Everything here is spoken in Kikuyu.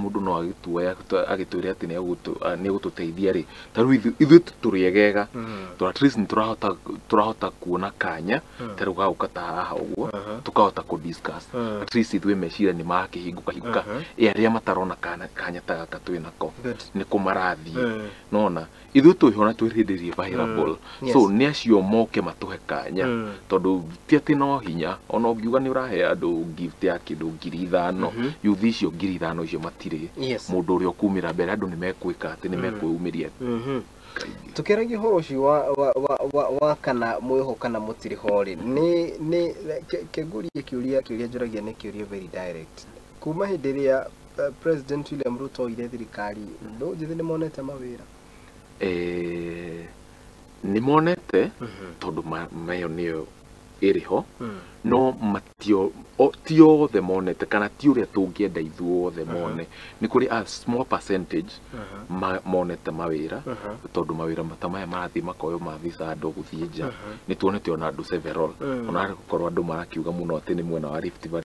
Mũndũ no agĩtuoya agĩtwĩre atĩ nĩ egũtũteithia rĩ, ta rĩu ithuĩ tũrĩ egega tondũ at least nĩ tũrahota kuona kanya ta rĩu gagũka ta haha ũguo, tũkahota kũ discuss. At least ithuĩ meciria nĩ makĩhingũka hingũka. Ĩ arĩa matarona kanya ta gaka twĩ nako, nĩ kũ marathiĩ? Nona ithuĩ twĩho na twĩ readily available. So nĩ acio moke matũhe kanya, tondũ ti atĩ no hinya ona ũngiuga nĩ ũrahe andũ gift ya kĩndũ 5,000, youth icio 5,000 icio matirĩ mũndũ ũrĩa ũkumĩra mbere. Andũ nĩ mekwĩka atĩ nĩ mekwĩyumĩria kaingĩ. Tukĩaragia ũhoro ũcio wa kana mwĩho kana mũtirĩ ho rĩ, nĩ kĩngũrie kĩũria njũragia, nĩ kĩũria very direct. Kuma hĩndĩ ĩrĩa President William Ruto oire thirikari, mbeũ njĩthĩ nĩ monete mawĩra? Nĩ monete, tondũ mayo nĩyo ĩrĩ ho, no matio ti othe monete, kana ti ũrĩa tũngĩenda ithuothe mone. Nĩ kũrĩ a small percentage monete mawĩra, tondũ mawĩra ta maya marathiĩ makoywo ma visa andũ gũthiĩ nja. Nĩ tuonete ona andũ several, ona gũkorwo andũ marakiuga mũno atĩ nĩ mwena wa Rift Valley.